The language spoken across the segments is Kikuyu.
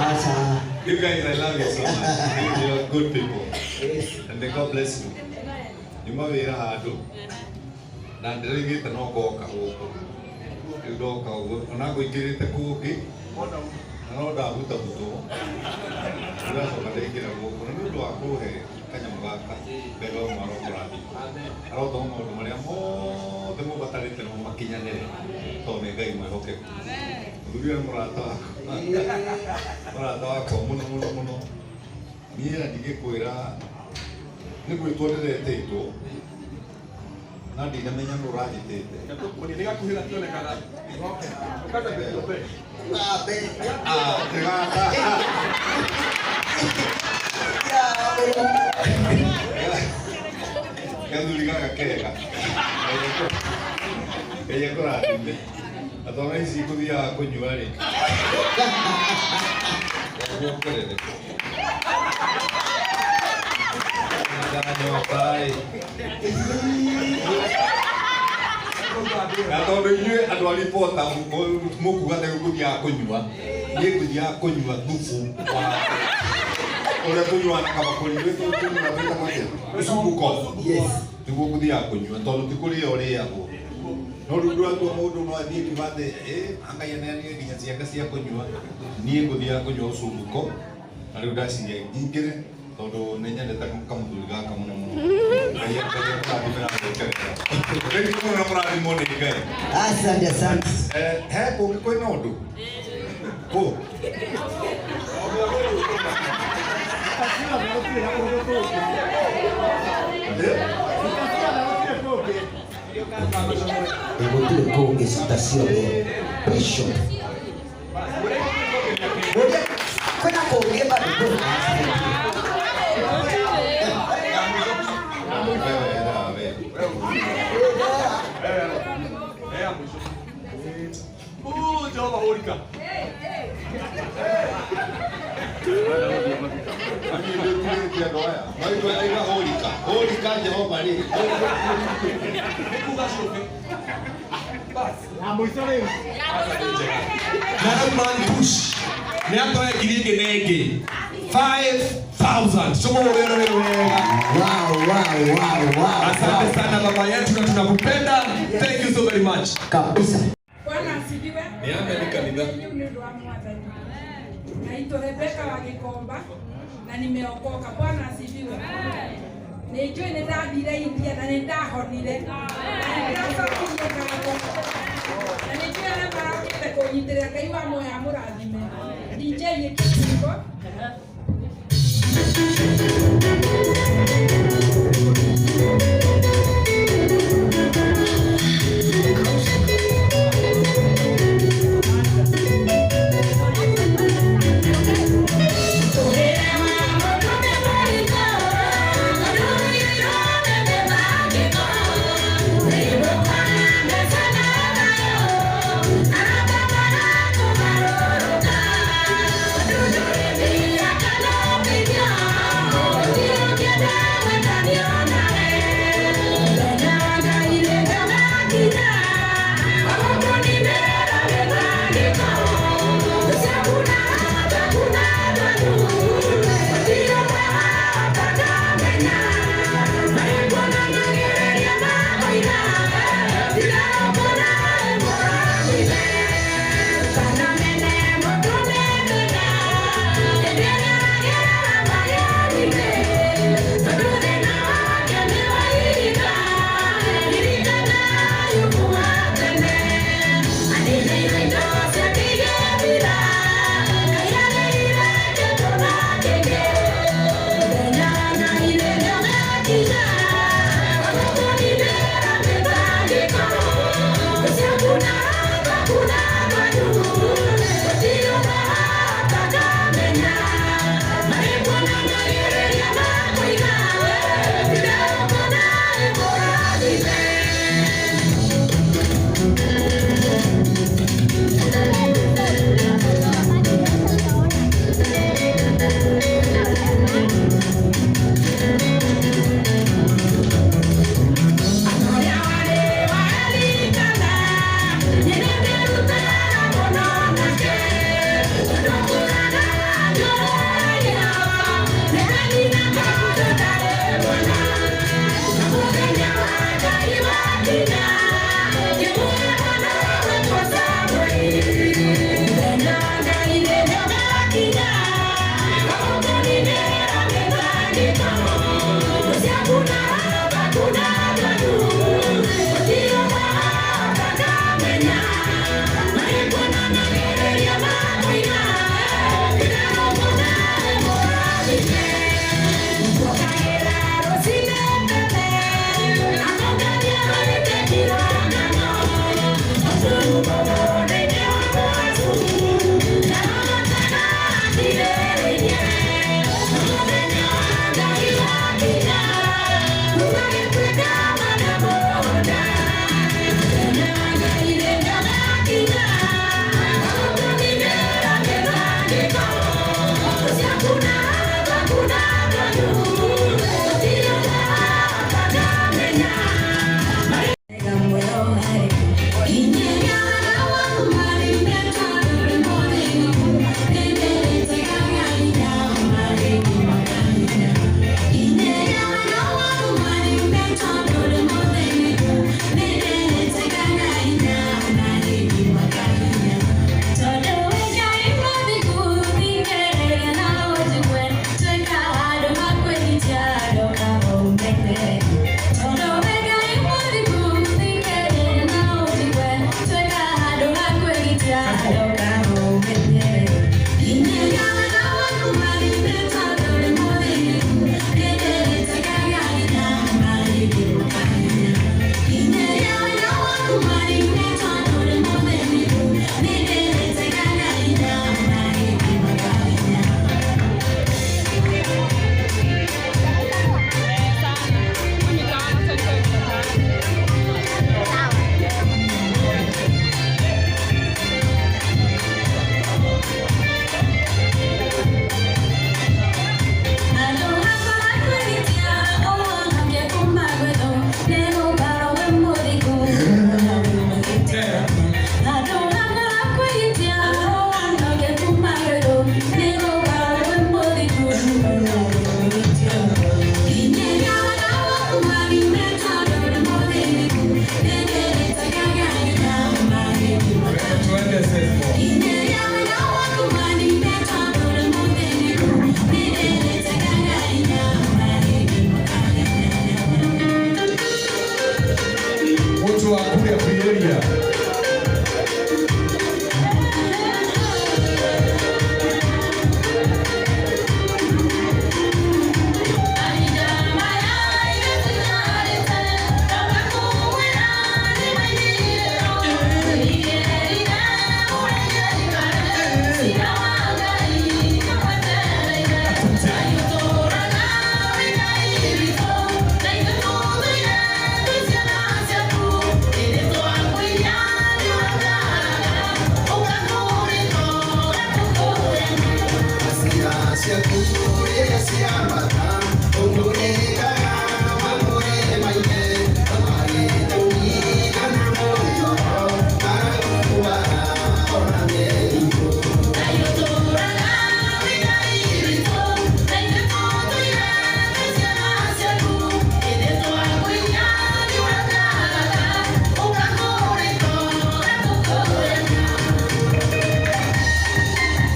Aca. You guys, I love you so much. You are good people. And may God bless you. Nyuma wĩra handũ na ndĩroigĩte no ngoka gũkũ. Rĩu ndoka ũguo ona ngũingĩrĩte kũngĩ na no ndabutabutwo. Ndĩracoka ndaingĩra gũkũ na nĩ ũndũ wa kũhe kanyamũ gaka Ngai wa mwana ũkũrathima. Arotũma maũndũ marĩa mothe mũbatarĩte nĩmo makinyanĩre tondũ nĩ Ngai mwĩhokeku. Mũthuri ũyũ nĩ mũrata wakwa. Mũrata wakwa mũno mũno mũno. Niĩ na ndingĩkwĩra nĩ gwĩtwo ndĩretĩtwo na ndinamenya nũ ũranjĩtĩte. Ah, tĩgaka. Gathuri gaka kega. Ngai akũrathime. Na tondũ ici ngũthiaga kũnyua rĩ. Nguongerere. Ndanyota ĩ. Na tondũ inyuĩ andũ a ribota mũkuga atĩ ngũthiaga kũnyua, niĩ ngũthiaga kũnyua thubu wa ũrĩa tũnyuaga na kabakũri, tũnyuaga twĩtagwo atĩa? Ũcumbuko. Yes. Nĩguo ngũthiaga kũnyua tondũ ti kũrĩa ũrĩagwo. No rĩu ndũratua mũndũ no athiĩ kiuga atĩ ĩ Ngai aneanire nginya ciake cia kũnyua. Niĩ ngũthiaga kũnyua ũcumbuko na rĩu ndaciria nyingĩre tondũ nĩ nyendete kamũthuri gaka mũno mũno. Ngai Ngai akũrathime na agũkerera. Thengiũ mũno na mũrathimwo nĩ Ngai. Asante, asante. Eh, he kũngĩ kwĩna ũndũ? Kũ? Gũtirĩ kũngĩ cita ciothe. Bishop. Ũrĩa kwĩna kũngĩ bado. Hũrika Jehova rĩ. Na rĩu man push nĩ atoe ngiri ĩngĩ na ĩngĩ 5000 tũmũhũrĩre wĩ wega. Wow. Asante Wow. sana baba yetu na tunakupenda. Thank you so very much. Kabisa. Bwana asifiwe. Nĩ amen kanitha. Rĩu nĩ ũndũ wa Mwathani. Naitwa Rebeka wa Gĩkomba na nimeokoka. Bwana asifiwe. Nĩ njũĩ nĩ ndathire India na nĩ ndahonire. Na nĩ ndĩracokirie ngatho. Na nĩ njũĩ arĩa marokĩte kũnyitĩrĩra Ngai wa muoyo amũrathime. DJ ĩkĩrĩko. Yeah.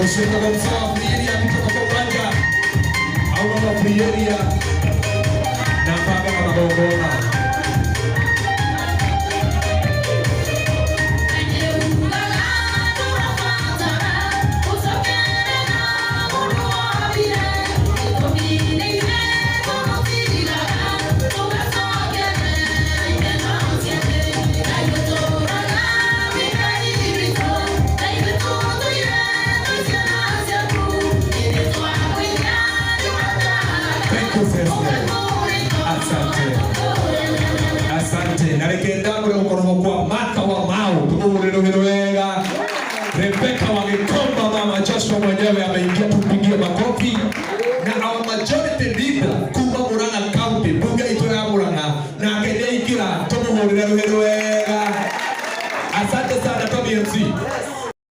Ũcio wĩtagwo mzee wa free area agĩtoka kwa uwanja auma wa free area na banga na magongona. Thank you, Festo. Asante. Asante. Na reke ndamũre gũkorwo kwa Martha wa Mau tũmũhũrĩre rũhĩ wega. Rebecca wa Gikomba, mama Joshua mwenyewe ameingia, tumpigie makofi. Na our majority leader kuma Murang'a County, bunge itũ ya Murang'a, nake nĩaingĩra, tũmũhũrĩre rũhĩ wega. Asante sana Tommy MC.